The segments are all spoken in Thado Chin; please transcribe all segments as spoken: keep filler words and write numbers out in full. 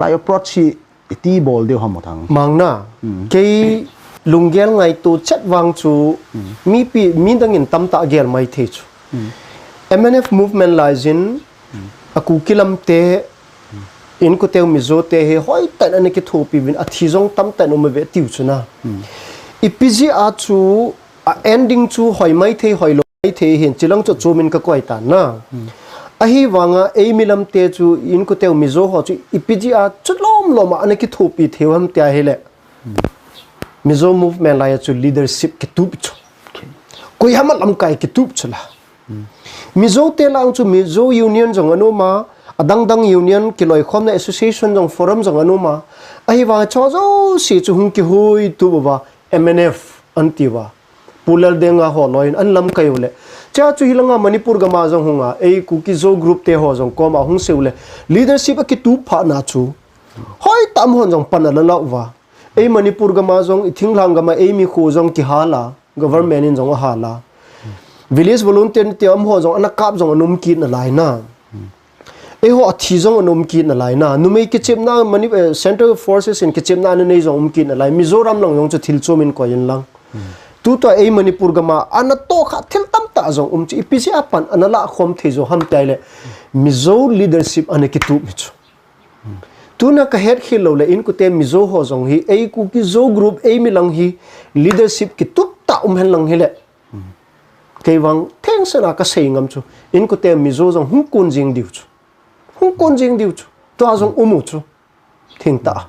lai approach hi iti bol diu ham Thang. Mangna, kei lunggel ngaito chet vang chu mipi, midang in tamtah gel mai thei chu. M N F movement lai jin, a Kuki lam te, Inkoteu Mizo te hi hoitah in ana kithopi uvin, athi jong tamtah in um uve tiu chu na. Ipi jeh a chu a ending chu hoi mai thei, hoi lou mai thei hin chilang chu chumin ka koi tan na. Ahivanga eimi lam te chu Inkoteu Mizo ho chu ipi jeh a chu lom lom a ana kithopi thei u ham tia hile, Mizo movement lai a chu leadership kitup chu. Koi ham a lamkai kitup chu la. Mizo te lang chu Mizo Union jong ana um a, adang dang union kiloikhomna association jong, forum jong ana um a. Ahivang chu jouse chu hung kihuitup uva M N F ana ti uva. Pu Laldenga ho loi in ana lamkai u le. Chea chu hilanga Manipur gam a jong hung a, ei Kuki Zo group te ho jong koma hung sei u le. Leadership a kitup phat na chu hoitah in amahon jong pan ana la uva. Ei Manipur gam a jong, i thinglhang gam a eimi kho jong kihal a, government in jong ahal a. Village volunteer te amaho jong ana kap jong ana um kit nalai na. Eiho athi jong ana um kit nalai na. Numei kichepna, Mani-, eh, Central Forces in kichepna ana nei jong um kit nalai. Mizoram lang jong chu thil chom in koi in lang. Tutua ei Manipur gam a ana tohkhah thil tamtah jong um chu ipi jeh a pan ana lakhom thei jo ham tia hile, Mizo leadership ana kitup hi chu. Tuna ka hetkhel lou le Inkoteu Mizo ho jong hi, ei Kuki Zo group eimi lang hi leadership kitup tah um hen lang hile, kei vang thengsel a ka sei ngam chu, Inkoteu Mizo jong hung kon jing diu chu. Hung kon jing diu chu. Tua jong um u chu. Thengtah a.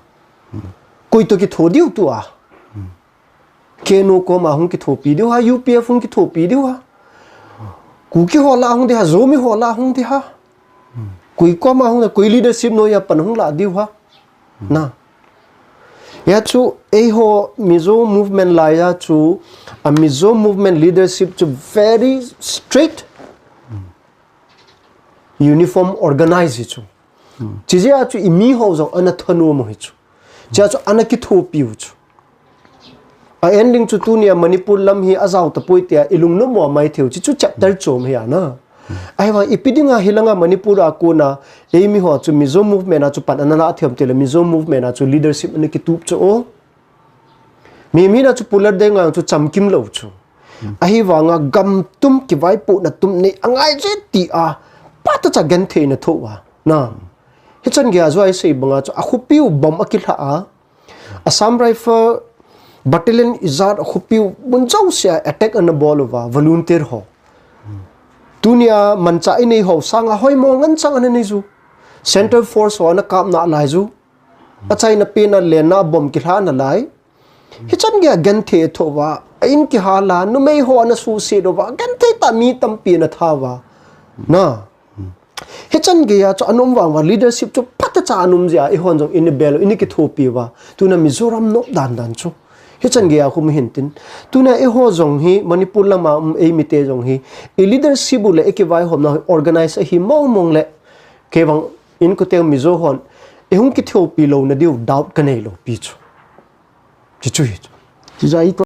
Koi toh kitho diu tua. K N O koma hung kithopi diu ham, U P F hung kithopi diu ham. Kuki ho lah hung ding ham, Zomi ho lah hung ding ham. Koi koma hung, koi leadership noiya pan hung lah diu ham. Na. Hia chu eiho Mizo movement lai a chu, a Mizo movement leadership chu very strict, uniform, organized hi chu. Chijeh a chu i mi ho jong ana thanom u hi chu. Chea chu ana kithopi u chu. A ending chu tunia Manipur lam hi ajao tapoi tia i lungnop mo mai thei u chu, chu chapter chom hi a na. Ahivang ipi dinga hilanga Manipur a kona eimi ho chu Mizo movement a chu pan ana la thei u ham ti le Mizo movement a chu leadership ana kitup chu o. Mi, mi na chu Pu Laldenga chu chamkim lou chu. Ahivanga gam tum kivaipohna tum nei angai je tia phatah cha gentheina thoh uva. Na. Hichan geiya chu i sei banga chu a khopi u bomb a kilha a. Assam Rifle battalion ijat a khopi u mun jousea attack ana bol uva, volunteer ho. Tunia manchah i nei ho sanga hoimo ngen chang ana nei u. Central Force ho ana kap nalai u. Achaina pen a lenna bomb kilha nalai. Hichan geiya genthei thoh uva, a in kihal a, numei ho ana suhset uva, genthei tah mi tampi ana that uva. Na. Hichan geiya chu ana um vang uva, leadership chu phatah cha ana um jeh a, eihon jong i na bel u, i na kithopi uva. Tuna Mizoram nop dan dan chu. Hichan geiya khu um hin tin. Tuna eiho jong hi, Manipur lam a um eimi te jong hi, i leadership u le i kivaihomna organize ahi mong mong le, kei vang Inkoteu Mizo hon, i hung kithopi louna diu doubt ka nei lou pi chu. Chu chu hi chu. Chu chu i